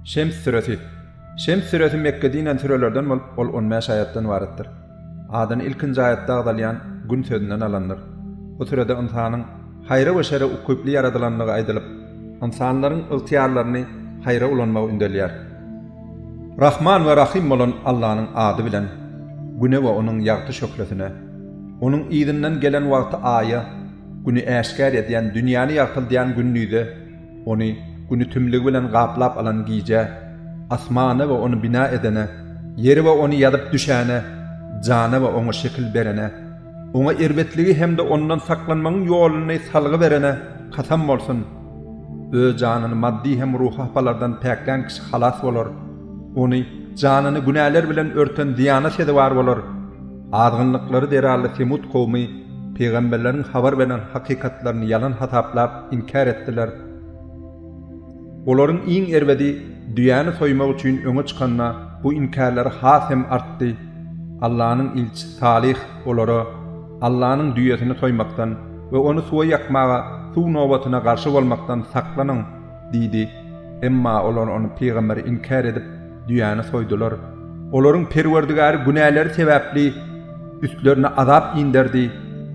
Şems süresi. Şems süresi Mekgede inen sürelerden bolup, ol on bäş aýatdan ybaratdyr. Adyny ilkinji aýatda agzalýan Gün sözünden alandyr. Bu sürede ynsanyň haýra we şere ukyply ýaradylandygy aýdylyp, ynsanlaryň ygtyýarlaryny haýra ulanmagy ündelýär. Rahman we Rahym bolan Allanyň ady bilen, Güne we onuň ýagty şöhlesine, onuň yzyndan gelen wagty Aýa, Güni äşgär edýän, dünýäni ýagtyldýan gündize, Ony Güni tümlügi bilen gaplap alan gijä, asmana we ony bina edene, ýeri we ony ýazyp düşäne, jana we oňa şekil berene, oňa erbetligi hem-de ondan saklanmagyň ýoluny salgy berene kasam bolsun! Öz janyny maddy hem ruhy hapalardan päklän kişi halas bolar. Ony janyny günäler bilen örten zyýana sezewar bolar. Azgynlyklary zerarly Semud kowmy pygamberleriň habar beren hakykatlaryny ýalan hasaplap, inkär etdiler. Olaryň iň erbedi düýäni soýmak üçin öňe çykanda bu inkärleri has hem artdy. Allanyň ilçisi Salyh olara Allanyň düýesini soýmakdan we ony suwa ýakmaga suw nobatyna garşy bolmakdan saklanyň diýdi. Emma olar ony pygamberi inkär edip düýäni soýdular. Olaryň Perwerdigary günäleri sebäpli üstlerine azap inderdi,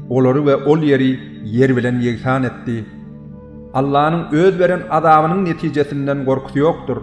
olary we ol ýeri ýer bilen ýegsan etdi. Allanyň öz beren azabynyň netijesinden gorkusy ýokdur.